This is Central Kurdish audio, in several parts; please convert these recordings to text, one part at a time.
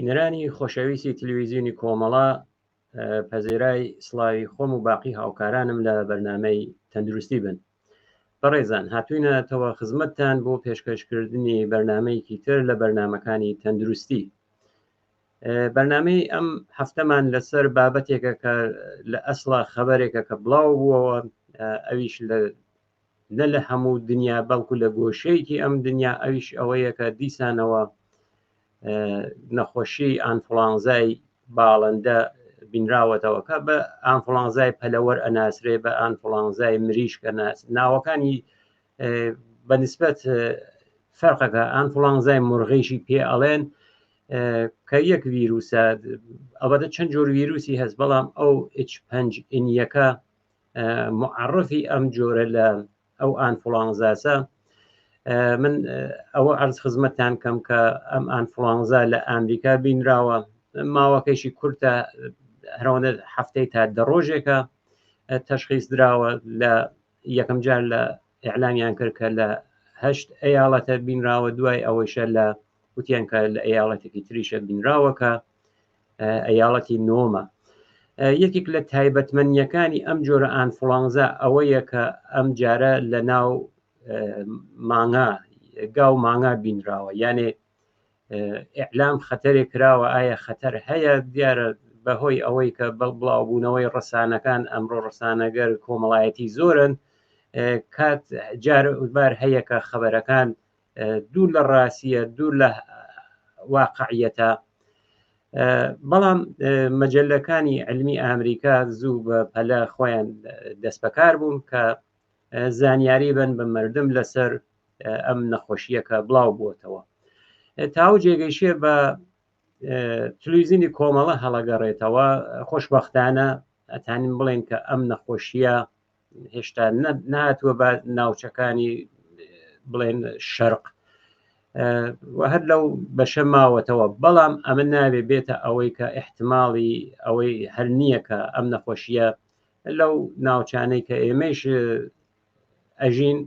بینەرانی خۆشەویستی تلویزیونی کۆمەڵە پەزێرای سڵاوی خۆم و باقی هاوکارانم لە بەرنامەی تەندروستی بن. بەڕێزان هاتوینەتەوە خزمەتتان بۆ پێشکەشکردنی بەرنامەیەکی تر لە بەرنامەکانی تەندروستی. بەرنامەی ئەم هەفتەمان لەسەر بابەتێکە کە لە ئەسڵا خەبەرێکە کە بڵاو بووەوە، ئەویش لە نە لە هەموو دنیا بەڵکو لە گۆشەیەکی ئەم دنیا، ئەویش ئەوەیە کە دیسانەوە نەخۆشی ئانفلانزای باڵندە بینراوەتەوە کە بە ئانفلانزای پەلەوەر ئەناسرێ، بە ئانفلانزای مریشک ئەناس، ناوەکانی بەنسبەت فەرقەکە ئانفلانزای مرغیشی پێ ئەڵێن کە یەک ویروسە. ئەوەدە چەند جۆر ویروسی هەست، بەڵام ئەو H5N1 معرفی ئەم جۆرە لە ئەو ئانفلانزاسە. من ئەوە ئەرز خزمەتتان کەم کە ئەم ئانفلانزا لە ئەمریکا بینراوە، ماوەکەشی کورتە، هەرەوەندە هەفتەی تا دە ڕۆژێکە تەشخیص دراوە. لە یەکەم جار لە ئیعلامیان کرد کە لە 8 ئەیاڵەتە بینراوە، دوای ئەوەیشە لە وتیان کە لە ئەیاڵەتێکی تریشە بینراوە کە ئەیاڵەتی نۆمە. یەکێک لە تایبەتمەندیەکانی ئەم جۆرە ئانفلانزا ئەوەیە کە ئەم جارە لە ناو مانگا، گاو مانگا بینراوە، یانێ ئیعلام خەتەرێک کراوە. ئایا خەتەر هەیە؟ دیارە بەهۆی ئەوەی کە بڵاوبوونەوەی ڕسانەکان ئەمڕۆ ڕسانەگەر کۆمەڵایەتی زۆرن، کات جار بار هەیە کە خەبەرەکان دوور لە ڕاستیە، دوور لە واقعیەتە. بەڵام مەجلەکانی علمی ئەمریکا زوو بە پەلە خۆیان دەستبەکار بوون کە زانیاری بن بە مردم لەسەر ئەم نەخۆشیەکە بڵاو بووەتەوە. تاو جێگەیشێ بە تلویزیونی کۆمەڵە هەڵەگەڕێتەوە. خۆشببختانە ئەتانین بڵێن کە ئەم نەخۆشیە هێشتا نهاتووە بە ناوچەکانی بڵێن شەرق و هەر لەو بەشە ماوەتەوە، بەڵام ئەمە ناوێ بێتە ئەوەی کە احتماڵی ئەوەی هەر نییە کە ئەم نەخۆشیە لەو ناوچانەی کە ئێمەش ئەژین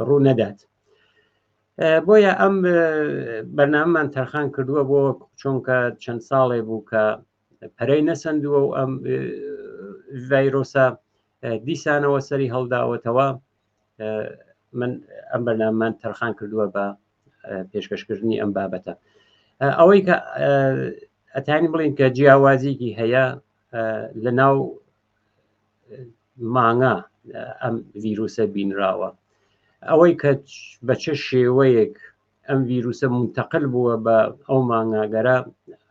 ڕوو نەدات. بۆیە ئەم بەرنامەمان تەرخان کردووە بۆ چونکە چەند ساڵێ بوو کە پەرەی نەسەندووە و ئەم ڤایرۆسە دیسانەوە سەری هەڵداوەتەوە. من ئەم بەرنامەمان تەرخان کردووە بە پێشکەشکردنی ئەم بابەتە. ئەوەی کە ئەتانی بڵین کە جیاوازیکی هەیە لە ناو مانگا ئەم ڤیروسە بینراوە، ئەوەی کە بە چه شێوەیەک ئەم ڤیروسە منتەقل بووە بە ئەو مانگاگەرە،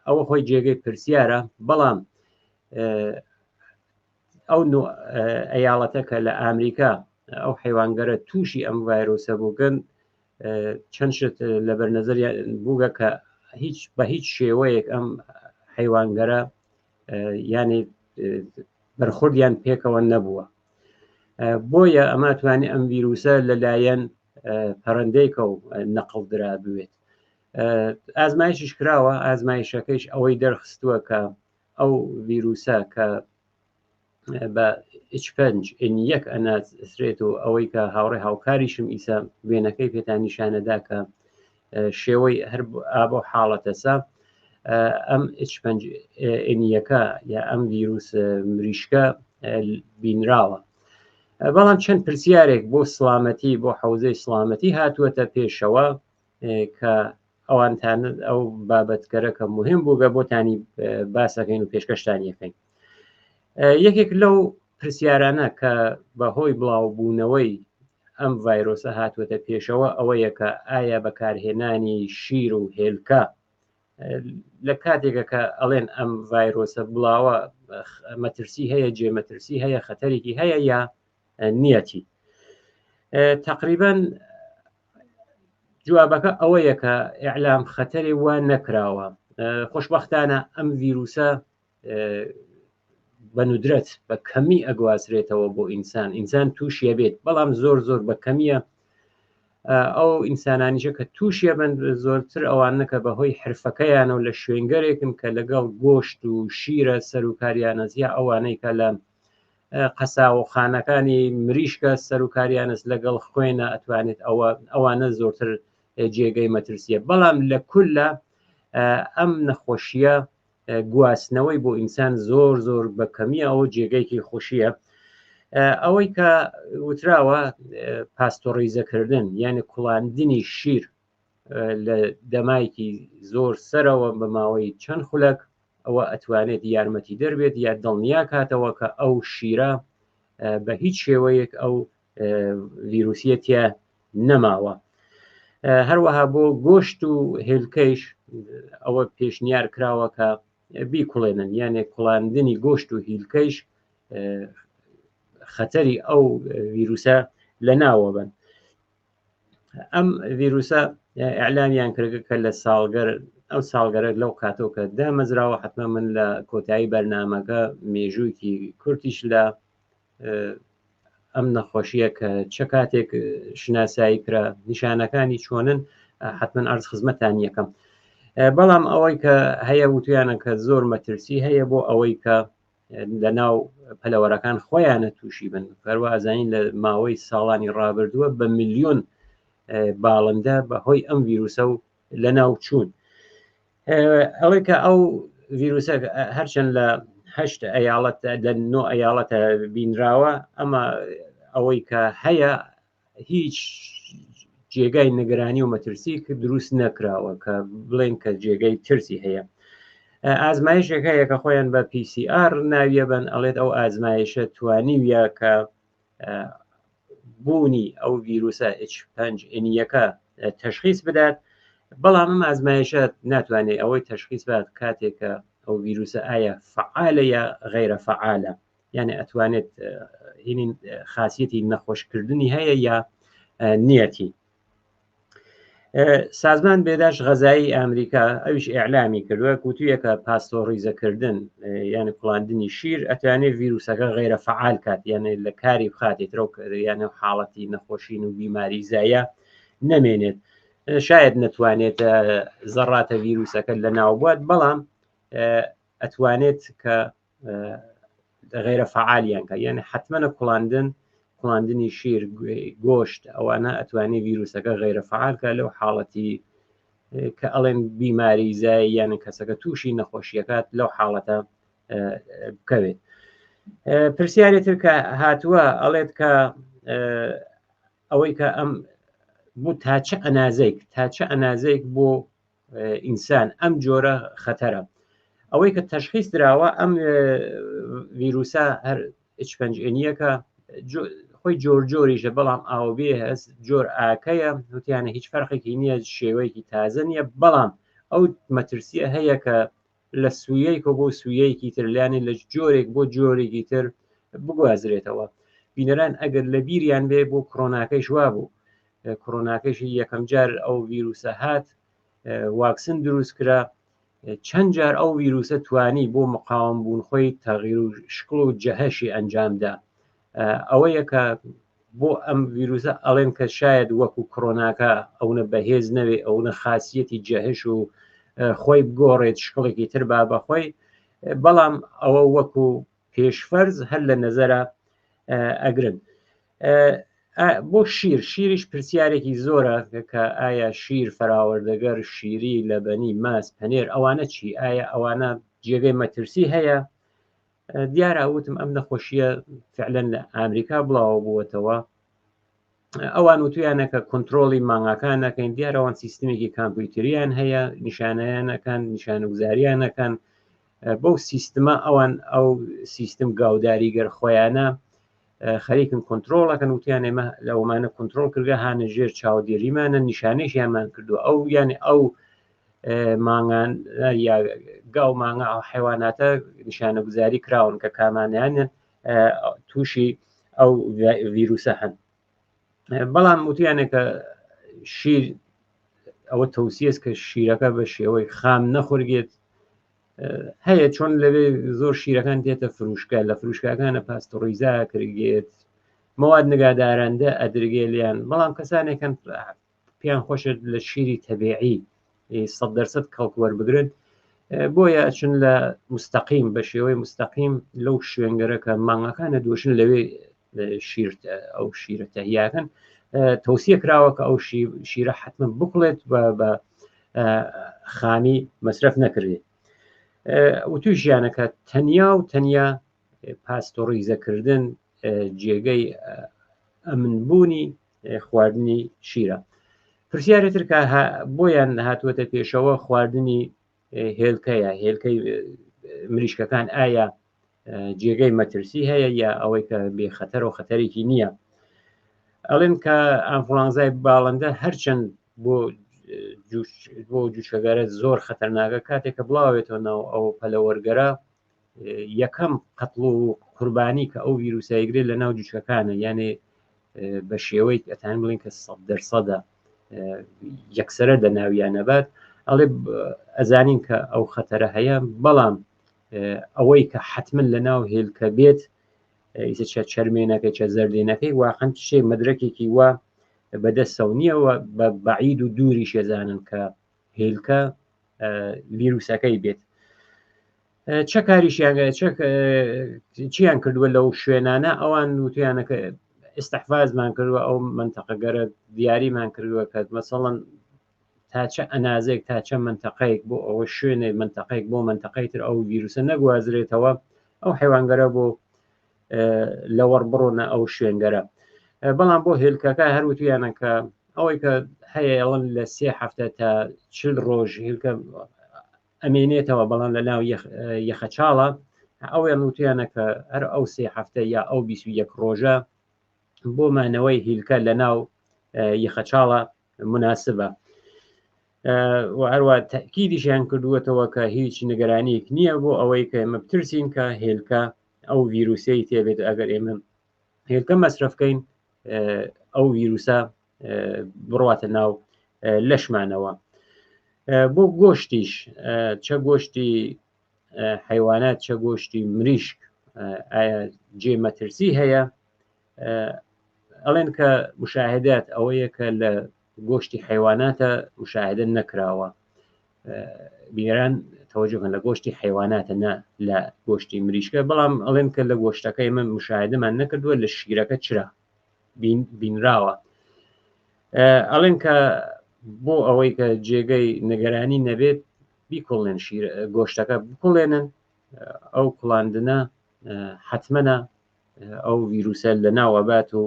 ئەوە خۆی جێگەی پرسیارە. بەڵام ئەو ئەیاڵەتە کە لە ئەمریکا ئەو حیوانگەرە تووشی ئەم ڤایرۆسە بووگەن، چەند شت لەبەر نظریان بووگە کە هیچ بە هیچ شێوەیەک ئەم حیوانگەرە یعنی بەرخوردیان پێکەوە نەبووە. بۆیە ئەمە توانێت ئەم ویروسە لەلایەن پەرەندەیەکە و نەقڵ درا بوێت. ئازمایشیش کراوە، ئازمایشەکەیش ئەوەی دەرخستووە کە ئەو ویروسە کە بە H5N1 ئەناسرێت و ئەوەی کە هاوڕێ هاوکاریشم ئیسا وێنەکەی پێتان نیشانەدا کە شێوەی هەر ئابۆ حاڵەتەسە، ئەم H5N1 یا ئەم ویروس مریشکە بینراوە. بەڵام چەند پرسیارێک بۆ سلامەتی، بۆ حوزەی سلامەتی هاتووەتە پێشەوە کە ئەوانتان ئەو بابەتگەرە کە مهم بووگە بۆتانی باسەکەین و پێشکەشتان یەکەین. یەکێک لەو پرسیارانە کە بەهۆی بڵاوبوونەوەی ئەم ڤایرۆسە هاتووەتە پێشەوە ئەوەیە کە ئایا بەکارهێنانی شیر و هێلکە لە کاتێکە کە ئەڵێن ئەم ڤایرۆسە بڵاوە مەترسی هەیە، جێ مەترسی هەیە، خەتەرێکی هەیە یا نیەتی؟ تقریبا جوابەکە ئەوەیە کە ئیعلام خەتەرێ وا نەکراوە. خۆشببختانە ئەم ویروسە بە ندرەت بە کەمی ئەگوازرێتەوە بۆ ئینسان، ئینسان تووشیە بێت بەڵام زۆر زۆر بە کەمیە. ئەو ئینسانانیشە کە تووشیە بن زۆرتر ئەوانە کە بەهۆی حرفەکەیانەوە لە شوێنگەرێکن کە لەگەڵ گۆشت و شیرە سەرکاریانە زییا، ئەوانەی کە لە قەساوخانەکانی مریشکە سەرکاریانس لەگەڵ خوێنە ئەتوانێت، ئەوە ئەوانە زۆرتر جێگەی مەترسیە. بەڵام لە کولە ئەم نەخۆشیە گواستنەوەی بۆ ئینسان زۆر زۆر بە کەمیە ئەوە جێگەیەکی خۆشیە ئەوەی کە وتراوە پاستۆڕیزەکردن یعنی کوڵاندنی شیر لە دەمایکی زۆر سەرەوە بە ماوەی چەند خولەک ئەوە ئەتوانێت یارمەتی دەربێت یا دڵنیا کاتەوە کە ئەو شیرە بە هیچ شێوەیەک ئەو ڤیروسیە تیا نەماوە هەروەها بۆ گۆشت و هێلکەیش ئەوە پێشنیار کراوە کە بیکوڵێنن یانێ کوڵاندنی گۆشت و هیلکەیش خەتەری ئەو ویروسە لە ناوە بن ئەم ڤیروسە ئەعلامیان کردگە کە لە ساڵگەر ئەو ساڵگەرە لەو کاتەوە کە دامەزراوە حتمما من لە کۆتایی بەرنمەکە مێژوویکی کورتیش لە ئەم نەخۆشیە کە چە کاتێک شناسایی کرا نیشانەکانی چۆنن حتمما ئەرز خزمەتان یەکەم بەڵام ئەوەی کە هەیە وتویانە کە زۆر مەترسی هەیە بۆ ئەوەی کە لە ناو پەلەوەرەکان خۆیانە تووشی بن فەروە ئەزانین لە ماوەی ساڵانی ڕابردووە بە میلیۆن باڵندە بە هۆی ئەم ویروسە و لە ناو چوون ئەڵێ کە ئەو ویروسە هەرچەند لە هەشت ئەیاڵەت لە نۆ ئەیاڵەتە بینراوە ئەمە ئەوەی کە هەیە هیچ جێگای نگرانی و مەترسی دروست نەکراوە کە بڵێن کە جێگەی ترسی هەیە ئازمایشێک هەیە کە خۆیان بە PCR ناویە بن ئەڵێت ئەو ئازمایشە توانیویە کە بوونی ئەو ڤیروسە H5N1 تەشخیص بدات بەڵام ئەم ئازمایشە ناتوانێت ئەوەی تەشخیص بات کاتێک کە ئەو ڤیروسە ئایا فعالە یا غیرە فعالە یعنی ئەتوانێت هینی خاصیەتی نەخۆشکردنی هەیە یا نیەتی سازمان بێداش غەزایی ئەمریکا ئەویش ئیعلامی کردووە کوتویەکە پاستۆڕیزەکردن یعنی کوڵاندنی شیر ئەتوانێت ڤیروسەکە غیرە فعال کات یعنی لە کاری بخاتێت ترەو یانە حاڵەتی نەخۆشین و بیماری زایە نەمێنێت شاید نەتوانێت زەڕاتە ڤیروسەکە لە ناوبوات بەڵام ئەتوانێت کە غیرە فعالیان کە یعنی حتممەە کوڵاندن کوڵاندنی شیر گۆشت ئەوانە ئەتوانێت ویروسەکە غیرە فعال کە لەو حاڵەتی کە ئەڵێن بیماری زای یانە کەسەکە تووشی نەخۆشیەکات لەو حاڵەتە بکەوێت پرسیارێ تر کە هاتووە ئەڵێت کە ئەوەی کە ئەم بوو تا چه ئەنازێک تا چه ئەنازێک بۆ ئینسان ئەم جۆرە خەتەرە ئەوەی کە تەشخیص دراوە ئەم ڤیروسە هەر H5N1ەکە خۆی جۆر جۆریشە بەڵام ئاوبێ هەست جۆر ئاکەیە وتیانە هیچ فەرقێکی نییە شێوەیەکی تازە نییە بەڵام ئەو مەترسیە هەیە کە لە سویەیکەوە بۆ سویەیەکی تر لانی لە جۆرێک بۆ جۆرێکی تر بگوازرێتەوە بینەران ئەگەر لە بیریان بێ بۆ کرۆناکەیش وابوو کۆرۆناکەشی یەکەم جار ئەو ویروسە هات واکسن دروست کرا چەند جار ئەو ویروسە توانی بۆ مقاوم بوون خۆی تەغیر و شکڵ و جەهشی ئەنجامدا ئەوەیە کە بۆ ئەم ویروسە ئەڵێن کە شاید وەکو کرۆناکە ئەونە بەهێز نەوێ ئەونە خاصیەتی جەهش و خۆی بگۆڕێت شکڵێکی تر با بەخۆی بەڵام ئەوە وەکو پێشفەرز هەر لە نەزەرە ئەگرن بۆ شیر شیریش پرسیارێکی زۆرە کە ئایا شیر فراوەردەگەر شیری لەبەنی ماس پەنێر ئەوانە چی ئایا ئەوانە جێگەی مەترسی هەیە دیارە وتم ئەم نەخۆشیە فعلەن لە ئەمریکا بڵاوە بووەتەوە ئەوان وتویانە کە کۆنتترۆلی مانگاکان نەکەین دیارەوان سیستمێکی کامپیوتریان هەیە نیشانەیانەکان نیشانەگوزاریانەکەن بەو سیستمە ئەوان ئەو سیستم گاوداری گەر خۆیانە خەریکن کۆنتترۆڵەکەن وتیان ئێمە لەومانە کۆنتترۆل کردگە هاانە ژێر چاودێریمانە نیشانەیشیانمان کردو ئەو یانێ ئەو مانگان یا گاو مانگا ئەو حیواناتە نیشانەگوزاری کراون کە کامانیان تووشی ئەو ڤیروسە هەن بەڵام وتیانە کە شیر ئەوە تەوسیەس کە شیرەکە بە شێوەی خام نەخورگێت هەیە چۆن لەوێ زۆر شیرەکان دێتە فروشگا لە فروشگاکانە پاستۆڕیزا کرگێت مەواد نگادارەندە ئەدرگێ لیان بەڵام کەسانێکن پێیان خۆشە لە شیری تەبیعی سەد کەڵک وەربگرن بۆیە ئەچن لە مستەقیم بە شێوەی مستەقیم لەو شوێنگەرە کە مانگەکانە دوشن لەوێ شیر ئەو شیرە تەهیاکەن تەوسیە کراوە کە ئەو شیرە حتمما بکڵێت بە بە خامی مەسرەف نەکردێت. وتوشیانە کە تەنیا و تەنیا پاستۆڕیزەکردن جێگەی ئەمنبوونی خواردنی شیرە. پرسیارێ تر کە بۆیان هاتووەتە پێشەوە خواردنی هێلکەیە، هێلکەی مریشکەکان ئایا جێگەی مەترسی هەیە یا ئەوەی کە بێ خەتەر و خەتەرێکی نییە؟ ئەڵێن کە ئانفلانزای باڵندە هەرچەند بۆ بۆ جوچەگەرە زۆر خەتەرناکە، کاتێک کە بڵاوێتەوە ناو ئەو پەلەوەرگەرە یەکەم قەتڵ و قوربانی کە ئەو ویروسایگرێت لە ناو جوچەکانە، یانێ بە شێوەی ئەتان بڵین کە 100% یەکسرە دە ناویان نەبات. ئەڵێ ئەزانین کە ئەو خەتەرە هەیە، بەڵام ئەوەی کە حتمما لە ناو هێلکە بێت ئیسە چە چەرمێنەکەی چە زەردێنەکەی واقعا شێ مەدرەکێکی وا بەدەستەوە نییەوە، بە بەعید و دووری شێزانن کە هێلکە ویروسەکەی بێت. چە کاریشیان چیان کردووە لەو شوێنانە؟ ئەوان وتیانەکە استحفازمان کردووە، ئەو منتەقەگەرە دیاریمان کردووە کە مەسەڵەن تا چە ئەنازێک تا چە منتەقەیەک بۆ ئەوە شوێنێک منتەقەیەک بۆ منتەقەی تر ئەو ویروسە نەگوازرێتەوە، ئەو حیوانگەرە بۆ لەوەڕ بڕۆنە ئەو شوێنگەرە. بەڵام بۆ هێلکەکە هەر وتویانە کە ئەوەی کە هەیە ئەڵن لە 3 هەفتە تا 40 ڕۆژ هێلکە ئەمێنێتەوە، بەڵام لە ناو یەخەچاڵە. ئەویان وتویانە کە هەر ئەو 3 هەفتە یا ئەو 21 ڕۆژە بۆ مانەوەی هیلکە لە ناو یەخەچاڵە مناسبە. و هەروە تەکیدیشیان کردووەتەوە کە هیچ نیگەرانیەک نییە بۆ ئەوەی کە ئێمە بترسین کە هێلکە ئەو ویروسەی تێبێت، ئەگەر ئێمە هێلکە مەسرەفکەین ئەو ویروسە بڕواتە ناو لەشمانەوە. بۆ گۆشتیش چە گۆشتی حیوانات چە گۆشتی مریشک ئایا جێ مەترسی هەیە؟ ئەڵێن کە مشاهدات ئەوەیە کە لە گۆشتی حیواناتە مشاهدە نەکراوە. بینەران تەوەجهن لە گۆشتی حیواناتە نە لە گۆشتی مریشکە، بەڵام ئەڵێن کە لە گۆشتەکەی من مشاهدەمان نەکردووە، لە شیرەکە چرا بینراوە. ئەڵێن کە بۆ ئەوەی کە جێگەی نگەرانی نەبێت بیکوڵێن، شیر گۆشتەکە بکوڵێنن، ئەو کوڵاندنە حتممەە ئەو ویروسە لە ناوەبات و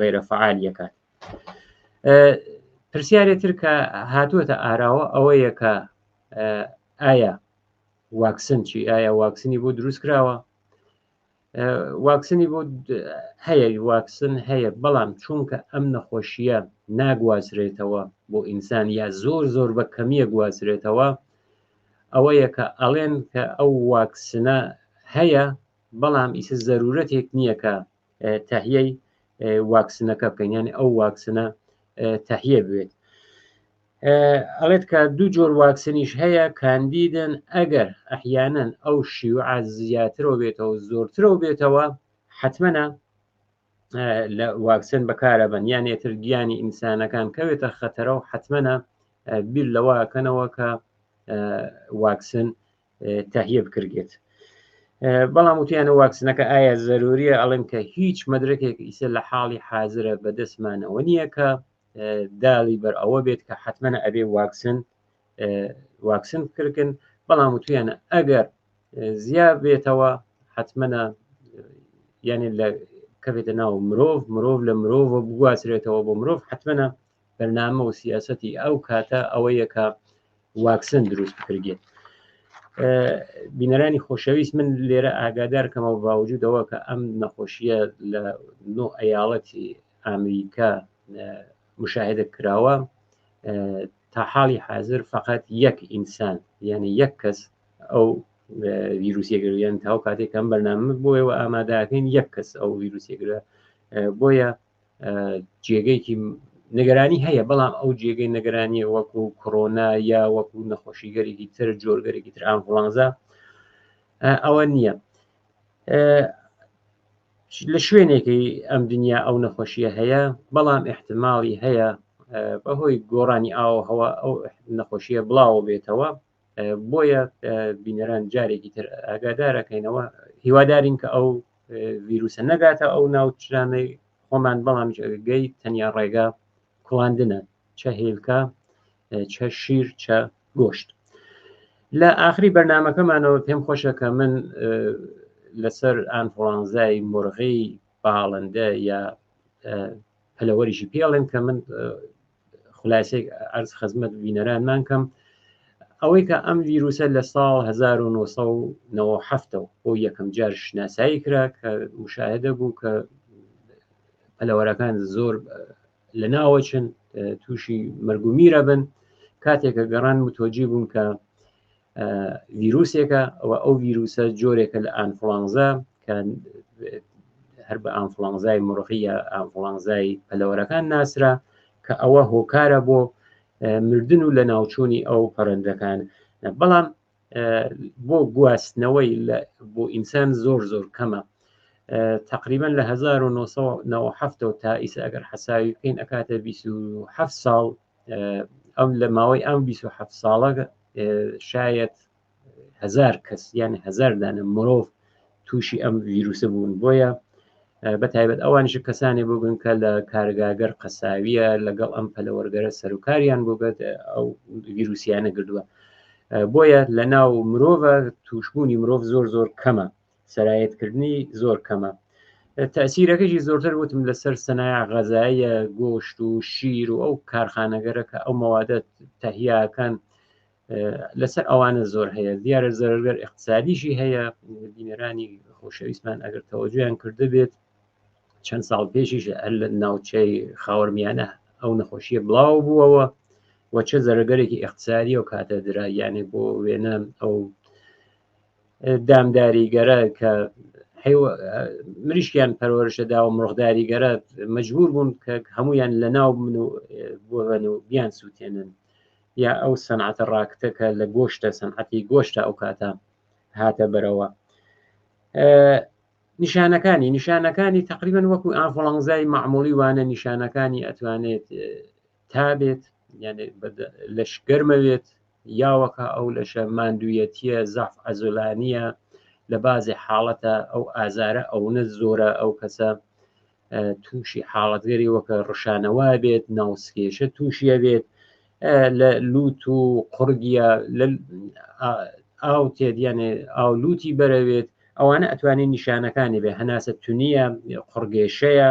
غیرە فعالیەکات. پرسیارێ تر کە هاتووەتە ئاراوە ئەوەیە کە ئایا واکسن چی، ئایا واکسنی بۆ دروست کراوە؟ واکسنی بۆ هەیە، واکسن هەیە، بەڵام چونکە ئەم نەخۆشیە ناگوازرێتەوە بۆ ئینسان یا زۆر زۆر بە کەمیە گوازرێتەوە، ئەوەیە کە ئەڵێن کە ئەو واکسنە هەیە، بەڵام ئیسە زەرورەتێک نییە کە تەهیەی واکسنەکە بکەین، یعنی ئەو واکسنە تەهیە بێت. ئەڵێت کە دوو جۆر واکسنیش هەیە کاندیدن، ئەگەر ئەحیانەن ئەو شیوعە زیاترەوە بێتەوە زۆرترەوە بێتەوە حتممەە لە واکسن بەکارە بن، یان ێتر گیانی ئینسانەکان کەوێتە خەتەرە و حتممەە بیر لەوەکەنەوە کە واکسن تەهیە بکرێت. بەڵام وتیانە واکسنەکە ئایا زەروریە؟ ئەڵێن کە هیچ مەدرەکێک ئیسە لە حاڵی حازرە بەدەستمانەوە نییە کە داڵی بەر ئەوە بێت کە حتممە ئەبێ واکسن بکرکن، بەڵام وتویانە ئەگەر زیا بێتەوە حتممە یعنی لە کەوێتە ناو مرۆڤ، مرۆڤ لە مرۆڤ بگوازرێتەوە بۆ مرۆڤ، حتممە بەرنامە و سیاسەتی ئەو کاتە ئەوەیە کە واکسن دروست بکرێت. بینەرانی خۆشەویست من لێرە ئاگادار کەمەوە باوجودەوە کە ئەم نەخۆشیە لە نۆ ئەیاڵەتی ئەمریکا مشاهدە کراوە، تا حاڵی حاضر فقط یەک ئینسان یعنی یەک کەس ئەو ویروسیەگەریان تاو کاتێک ئەم بەرنامە بۆیەوە ئامادەکەین یەک کەس ئەو ویروسیەگرە، بۆیە جێگەیەکی نگەرانی هەیە، بەڵام ئەو جێگەی نگەرانیە وەکو کۆرۆنا یا وەکو نەخۆشیگەرێکی تر جۆرگەرێکی تر ئانفلانزا ئەوە نییە. لە شوێنێکی ئەم دنیا ئەو نەخۆشیە هەیە، بەڵام احتماڵی هەیە بەهۆی گۆڕانی ئاوهەوا ئەو نەخۆشیە بڵاوە بێتەوە. بۆیە بینەران جارێکی تر ئاگادارەکەینەوە، هیوادارین کە ئەو ویروسە نەگاتە ئەو ناوچانەی خۆمان، بەڵام گەی تەنیا ڕێگا کوڵاندنە، چە هێلکە چە شیر چە گۆشت. لە ئاخری بەرنمەکەمانەوە پێم خۆشە کە من لەسەر ئانفلانزای مرغی باڵندە یا پەلەوەریشی پێڵێن کە من خولاسێک ئەرز خزمەت بینەرانمان کەم ئەوەی کە ئەم ڤیروسە لە ساڵ 1997 بۆ یەکەم جار شناسایی کرا کە مشاهدە بوو کە پەلەوەرەکان زۆر لە ناوەچن تووشی مەرگ و میرە بن کاتێک کە گەڕان متۆجی بوون کە ڤیروسێکە ئەوە ئەو ڤیروسە جۆرێکە لە ئانفلانزا کە هەر بە ئانفلانزای مرغی یا ئانفلانزای پەلەوەرەکان ناسرا کە ئەوە هۆکارە بۆ مردن و لە ناوچوونی ئەو پەرندەکان بەڵام بۆ گواستنەوەی بۆ ئینسان زۆر زۆر کەمە تقریبا لە 1997 تا ئیسە ئەگەر حەساوی بکەین ئەکاتە 27 ساڵ ئەم لە ماوەی ئەم 27 ساڵە شاید هزار کەس یان هزار دانە مرۆڤ تووشی ئەم ویروسە بوون بۆیە بە تایبەت ئەوانیش کەسانی بووگن کە لە کارگاگەر قەساویە لەگەڵ ئەم پەلەوەرگەرە سەرکاریان بووگەت ئەو ویروسیانە گردووە بۆیە لە ناو مرۆڤە توشببوونی مرۆڤ زۆر زۆر کەمە سرایەتکردنی زۆر کەمە تەسیرەکەشی زۆرتر وتم لەسەر سەنایع غەزاییە گۆشت و شیر و ئەو کارخانەگەرە کە ئەو مەوادە تەهیاکان لەسەر ئەوانە زۆر هەیە دیارە زەرگەر اقتصادیشی هەیە بینەرانی خۆشەویستمان ئەگەر تەوەجویان کردبێت چەند ساڵ پێشیش هەر لە ناوچەی خاوەرمیانە ئەو نەخۆشیە بڵاو بووەوە و چه زەرگەرێکی اقتصادی و کاتە درا یانێ بۆ وێنە ئەو دامداریگەرە کە مریشکیان پەروەرشەدا و مرۆغداریگەرە مجبور بوون کە هەمویان لە ناو من و بۆن و بیان سووتێنن یا ئەو سەنعەتە ڕاکتە کە لە گۆشتە سەنعەتی گۆشتە ئەو کاتە هاتە بەرەوە نیشانەکانی نیشانەکانی تقریبا وەکو ئانفلانزای معمولی وانە نیشانەکانی ئەتوانێت تا بێت یعنی لەش گەرمەوێت یاوەکە ئەو لەشە ماندوویەتیە زەف ئەزۆلانیە لە بازێ حاڵەتە ئەو ئازارە ئەونە زۆرە ئەو کەسە تووشی حاڵەتگەری وەکە ڕشانەوە بێت ناوسکێشە تووشیە بێت لە لوت و قڕگیە لە ئاو تێت یانێ ئاو لوتی بەرەوێت ئەوانە ئەتوانێت نیشانەکانی بێ هەناسە تونیە قڕگێشەیە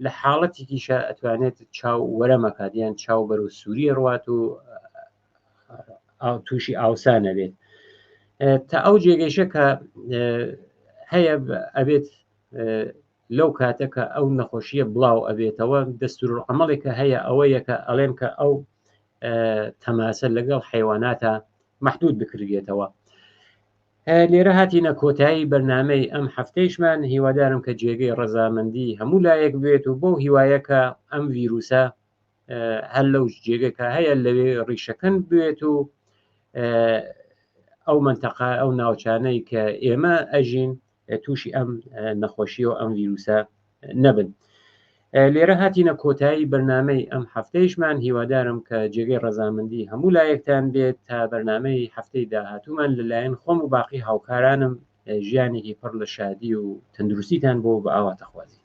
لە حاڵەتێکیشە ئەتوانێت چاو وەرەمەکات یان چاو بەرەو سووریە ڕوات و تووشی ئاوسان نەبێت تا ئەو جێگەیشە کە هەیە ئەبێت لەو کاتە کە ئەو نەخۆشیە بڵاو ئەبێتەوە دەستور عملێکە هەیە ئەوە یەکە ئەڵێن کە ئەو تەماسە لەگەڵ حیواناتە محدود بکرێتەوە لێرە هاتینە کۆتایی بەرنمەی ئەم هەفتەیشمان هیوادارم کە جێگەی ڕەزامەندی هەموو لایەک بێت و بەو هیوایە کە ئەم ڤیروسە هەر لەو جێگەکە هەیە لەوێ ڕیشەکەن بێت و ئەو منتەقا ئەو ناوچانەی کە ئێمە ئەژین تووشی ئەم نەخۆشی و ئەم ویروسە نەبن. لێرە هاتینە کۆتایی بەرنمەی ئەم هەفتەیشمان هیوادارم کە جێگەی ڕەزامەندی هەموو لایەکتان بێت تا بەرنمەی هەفتەی داهاتوومان لەلایەن خۆم و باقی هاوکارانم ژیانێکی پڕ لە شادی و تەندروستیتان بۆ بە ئاواتەخوازی.